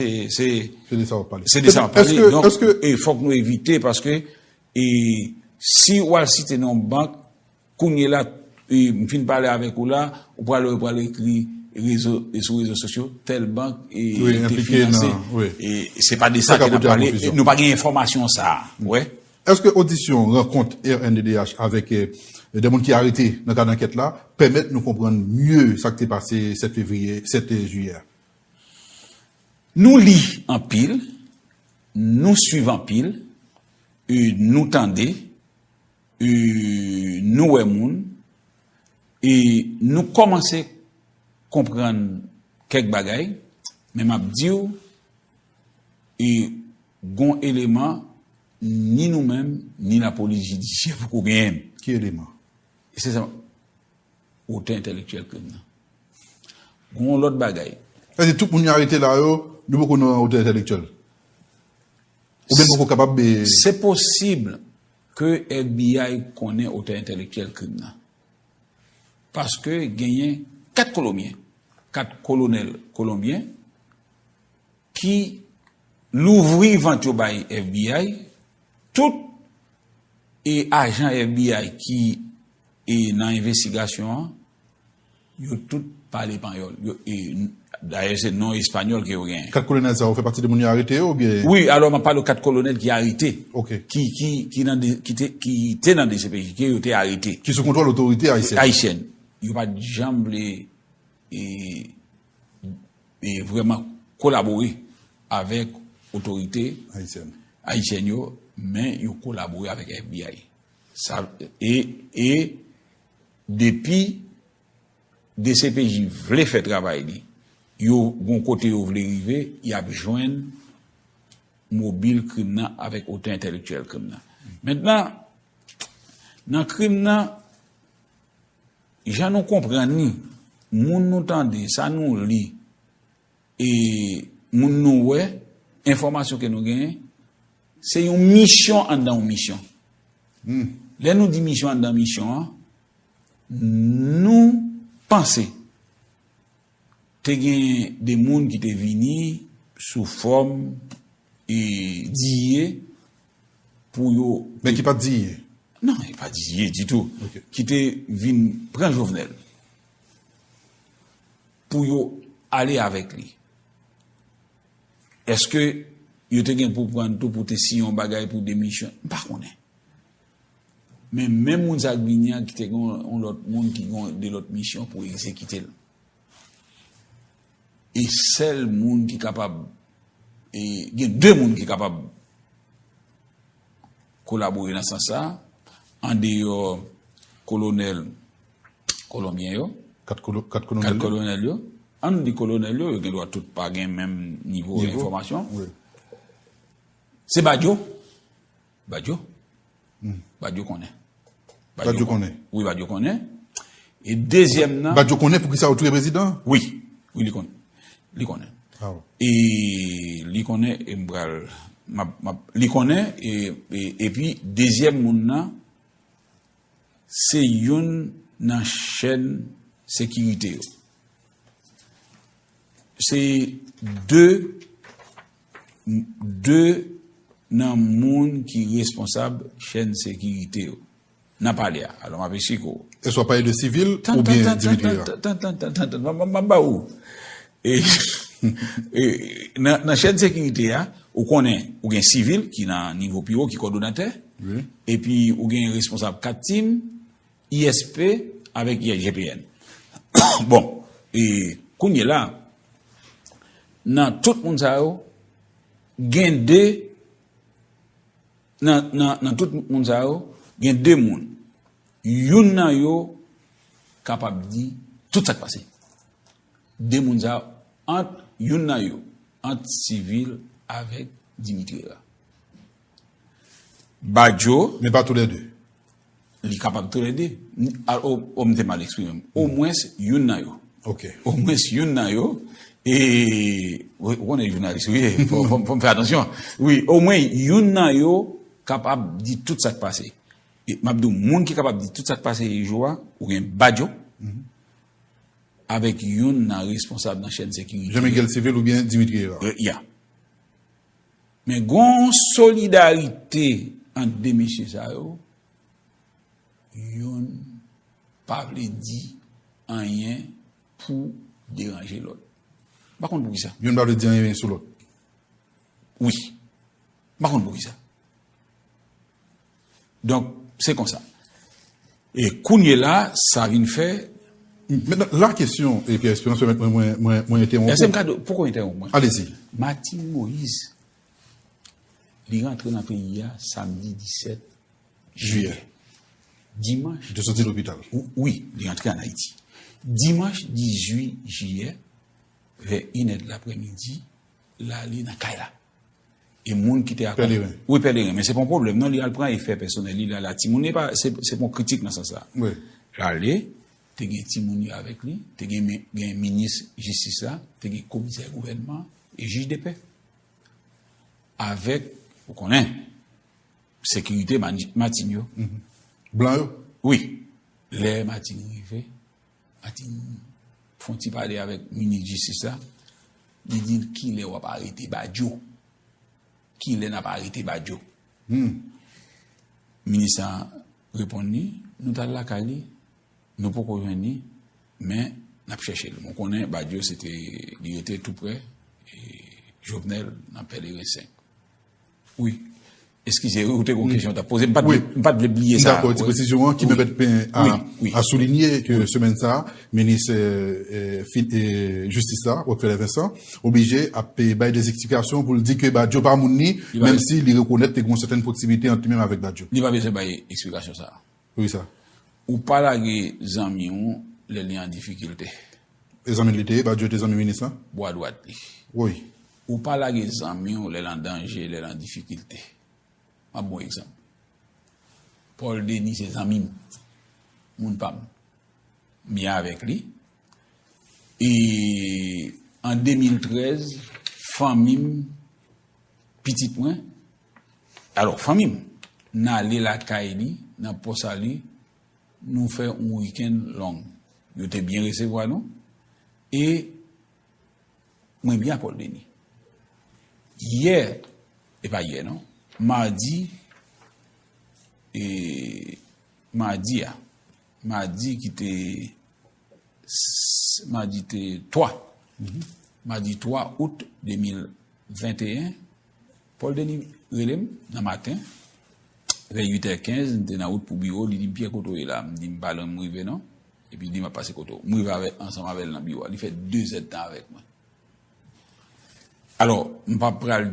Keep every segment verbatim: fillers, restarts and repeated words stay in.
Se, se, se de sa w ap pale. Se de sa w ap pale. Donk, e fòk nou evite, paske, e, si w al site non bank, kounye la, e, m fin pale avèk ou la, ou pral, ou pral ekri rezo, e, sou rezo sosyo, tèl bank, e, te finanse. E se pa de sa ke n ap pale. Nou pa gen enfòmasyon sa a. Ou wè? Èske odisyon rankont R N D D H avèk, e, de moun ki arete nan kad ankèt la pèmèt nou konprann mye sa k te pase sèt fevriye, sèt jiyè a? Nou li anpil, nou swiv anpil, e nou tande, e nou wè moun, e nou kòmanse konprann kèk bagay, men m ap di w, e gon eleman, ni nou menm, ni lapolis jidisyè poko genyen. Ki eleman? E se sa, otè entèlektyèl krim nan. Gon lòt bagay. Sa di tout moun yo arete la yo, nou poko nan otè entèlektyèl. Oubyen nou poko kapab, e, se posib ke F B I konnen otè entèlektyèl krim nan. Paske genyen kat kolonbyen, kat kolonèl kolonbyen ki louvri vant yo bay F B I, tout, e, ajan F B I ki, e, nan envestigasyon an, yo tout pale panyòl. Yo, e, dayè, se non espanyòl ke yo genyen. Kat kolonèl sa yo fè pati de moun yo arete yo, oubyen? Wi, alò, m ap pale kat kolonèl ki arete. Ok. Ki, ki, ki nan de, ki te, ki te nan D C P J, ke yo te arete. Ki sou kontwòl otorite ayisyèn. Ayisyèn. Yo pa t janm vle, e, e vrèman kolabore avèk otorite ayisyèn, ayisyèn yo, men yo kolabore avèk F B I. Sa, e, e depi D C P J vle fè travay li, yo gon kote yo vle rive, y ap jwenn mobil krim nan avèk otè entèlektyèl krim nan. Mentnan, nan krim nan, jan nou konprann li, moun nou tande, sa nou li, e moun nou wè, enfòmasyon ke nou genyen, se yon misyon anndan yon misyon. Hmm. Lè nou di misyon anndan misyon an, nou panse te gen de moun ki te vini sou fòm, e, diye pou yo. Men ki pa t diye? Non, e pa diye ditou. Ok. Ki te vin pran Jovenel pou yo ale avèk li. Èske yo te gen pou pran tou pou te siyen yon bagay pou demisyon? M pa konnen. Men menm moun sa k vini an ki te gen yon lòt moun ki gen de lòt misyon pou egzekite l. E sèl moun ki kapab, e gen de moun ki kapab kolabore nan sans sa, andeyò kolonèl kolonbyen yo, kat kolo-, kat kolonèl kat yo? Kolonèl yo, ann di kolonèl yo, yo gen dwa tout pa gen menm nivo enfòmasyon. Wi. Se Badio. Badio. Hmm. Badio konnen. Badio konnen? Wi, Badio konnen. E dezyèm nan. Badio konnen poukisa yo touye prezidan? Wi. Wi, li konnen. Li konnen. Ah bon. E li konnen, e m pral, m ap, m ap, li konnen, e, e, epi dezyèm moun nan, se youn nan chèn sekirite yo. Se de, de nan moun ki responsab chèn sekirite yo. Nan pale a. Alò, m ap esplike w. Èske w ap pale de sivil oubyen Dimitri a? Tann, tann, tann, tann, tann, tann, tann, m ap, m ap, m ap ba ou. E, e, nan, nan chèn sekirite a, ou konnen, ou gen sivil ki nan nivo pi wo, ki kòdonatè, wi, epi ou gen responsab kat tim, I S P avèk I S G P N. Bon, e kounye la, nan tout moun sa yo, gen de, nan, nan, nan tout moun sa yo, gen de moun. Youn nan yo kapab di tout sa k pase. De moun sa yo, ant youn nan yo, ant sivil avèk Dimitri a. Badio. Men pa toulède. Li kapab toulède. Ni-, a, o, o, m te mal eksprime m. Omwens youn nan yo. Ok. Omwens youn nan yo. E, ou, ou konnen jounalis, wi, fò, fò, fò m fè atansyon. Wi, omwen youn nan yo kapab di tout sa k pase. E m ap di w, moun ki kapab di tout sa k pase jou a, ou gen Badio. Mhm. avèk youn nan responsab nan chèn sekirite. Jean Miguel Civil oubyen Dimitri Hérard. Ya. Men gon solidarite ant de mesye sa yo, youn pa vle di anyen pou deranje lòt. M pa konn poukisa. Youn pa vle di anyen sou lòt. Wi. M pa konn poukisa. Donk, se konsa. E kounye la, sa vin fè. Maintenant, la question, et Pierre Espérance, mwen, mwen, mwen, mwen entèwonp. Èske m ka, poko entèwonp mwen? Allez-y. Martine Moïse, li rantre nan peyi a samdi disèt jiyè. Dimanch. Li te soti lopital. Wi, li rantre an Ayiti. Dimanch dizuit jiyè, vè inè de laprèmidi, l ale nan kay la. E moun ki te akonpanye. Pèleren. Wi, pèleren. Men se pa yon pwoblèm, non, li al pran efè pèsonèl li, l al a timoun. E pa, se, se pa yon kritik nan sans sa. Wi. L ale, te gen timoun yo avèk li, te gen, gen minis jistis la, te gen komisè gouvènman e jij de pè. Avèk, ou konnen, sekirite Martine yo. Blan yo? Wi. Lè Martine rive, Martine fè yon ti pale avèk minis jistis la, li di l kilè w ap arete Badio. Kilè n ap arete Badio? Minis la reponn li, nou t al lakay li, nou poko jwenn li, men n ap chèche l. Mwen konnen Badio se te, li rete tou prè Jovenel nan Pèleren senk. Wi. Eskize, wi, ou te gen yon kesyon w t ap poze. M pa t vle, m pa t vle bliye sa. Dakò, ti presizyon an ki mèt pen a soulinye ke semèn sa a, minis jistis la, Rockfeller Vincent, oblije ap bay de eksplikasyon pou l di ke Badio pa moun li, menm si li rekonèt te gen yon sètèn pwoksimite ant li menm avèk Badio. Li pa bezwen bay eksplikasyon sa a. Poukisa? Ou pa lage zanmi w lè li an difikilte. E zanmi l li te ye, Badio te zanmi minis lan? Bwa dwat li. Wi. Ou pa lage zanmi w lè l an danje, lè l an difikilte. M ap ba w egzanp. Paul Denis se zanmi m, moun pa m. M byen avèk li. E an de mil trèz, fanmi m, pitit mwen, alò, fanmi m, n ale lakay li, nan Pò Sali, nou fè yon wikenn long. Yo te byen resevwa nou. E mwen byen a Paul Denis. Yè, e pa yè non, madi, e, madi a, madi ki te, madi te twa, madi twa out de mil venteyen, Paul Denis rele m nan maten, vè uit è kenz, m te nan wout pou biwo, li di m, Pyè, kote w ye la? M di, m pa lwen, m rive non. Epi li di m ap pase kote w. M rive avèk, ansanm avè l nan biwo a. Li fè de zèdtan avèk mwen. Alò, m pa pral,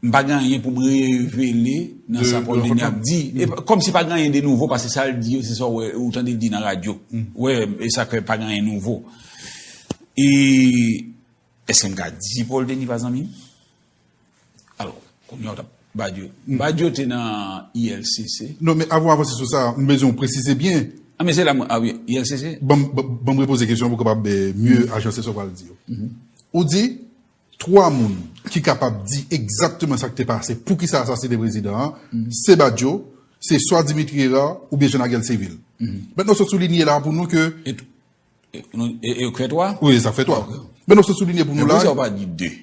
m pa gen anyen pou m revele nan sa Paul Denis ap di. E kòmsi pa gen anyen de nouvo, paske sa l di yo, se sa w wè, ou tande l di nan radyo. Ou wè, e sa k fè pa gen anyen nouvo. E èske m ka di Paul Denis pa zanmi m? Alò, kounye a w t ap Badio. Badio te nan I L C C. Non, men avan w avanse sou sa, m bezwen w presize byen. A, men se la, mwen, a wi, I L C C. Ban m, ban m, ban m repoze kesyon an pou w kapab, eh, mye ajanse sa w pral di yo. Ou di, twa moun ki kapab di egzakteman sa k te pase, poukisa asasinen prezidan an, se Badio, se swa Dimitri Hérard oubyen Jean Naguel Civil. Mentnan, w sot soulinye la pou nou ke. E, e, e, e, fè twa? Wi, sa fè twa. Mentnan, w sot soulinye pou nou la. Men poukisa w pa di de?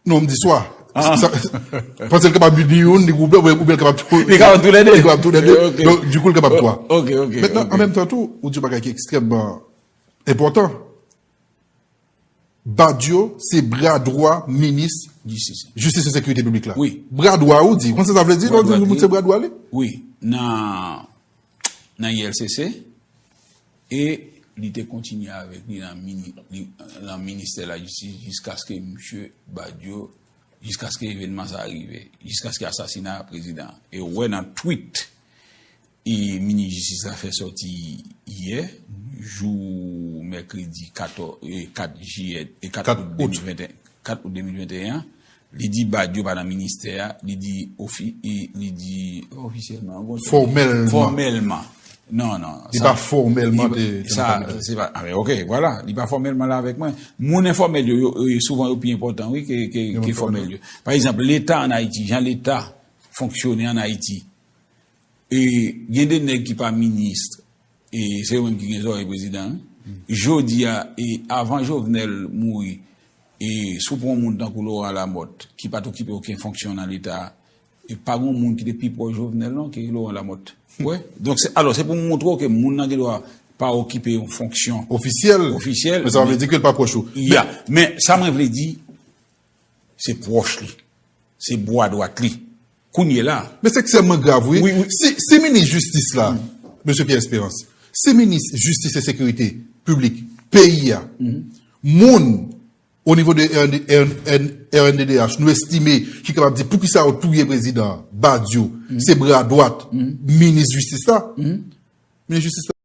Non, m di swa. Paske l kapab di youn, li oubyen, oubyen l kapab tou. Li kapab tou lè de. Li kapab tou lè de. Donk, dikou, l kapab twa. Mentnan, an menm tan tou, ou di yon bagay ki ekstrèmman enpòtan. Badio se bra dwa minis jistis e sekirite piblik la. Wi. Bra dwa, ou di. Ou konn sa sa vle di lè w di yon moun se bra dwa li? Wi. Nan, nan I L C C, e li te kontinye avèk li nan mini-, li, nan ministè lajistis jiskaske misye Badio, jiskaske evènman sa a rive, jiskaske asasina prezidan an. E ou wè nan tweet e minis jistis la fè sòti yè, jou mèkredi katòz, e kat jiyè, e kat out de mil venteyen, kat out de mil venteyen an, li di Badio pa nan ministè a, li di ofi-, e, li di, pa ofisyèlman, an bon, fòmèlman. Fòmèlman. Non, non. Li pa fòmèlman te, te sa, nan kabinè. Se pa, a, men, ok, vwala. Li pa fòmèlman la avèk mwen. Moun enfòmèl yo, yo, yo, souvan yo pi enpòtan, wi, ke, ke, ke fòmèl yo. Pa egzanp, Leta ann Ayiti, jan Leta fonksyone ann Ayiti, e gen de nèg ki pa minis, e se yo menm ki gen zòrèy prezidan an, Jodi a, e avan Jovenel mouri, e si w pran yon moun tankou Laurent Lamothe, ki pa t okipe okenn fonksyon nan Leta, e pa gen yon moun ki te pi pwòch Jovenel non ke Laurent Lamothe. Wè. Donk, se, alò, se pou m montre w ke moun nan gen dwa pa okipe yon fonksyon Ofisyèl. Ofisyèl, Men sa vle di ke l pa pwòch ou. Ya, men sa mwen vle di, se pwòch li, se bwa dwat li. Kounye la, Men se ekstrèmman grav, wi. Wi, wi. Si, si minis jistis la, mesye Pierre Espérance, si minis jistis e sekirite piblik peyi a, moun o nivo de R N D, R N D D H, nou estime ki kapab di poukisa yo touye prezidan Badio, se bra dwat minis jistis la. Minis jistis la.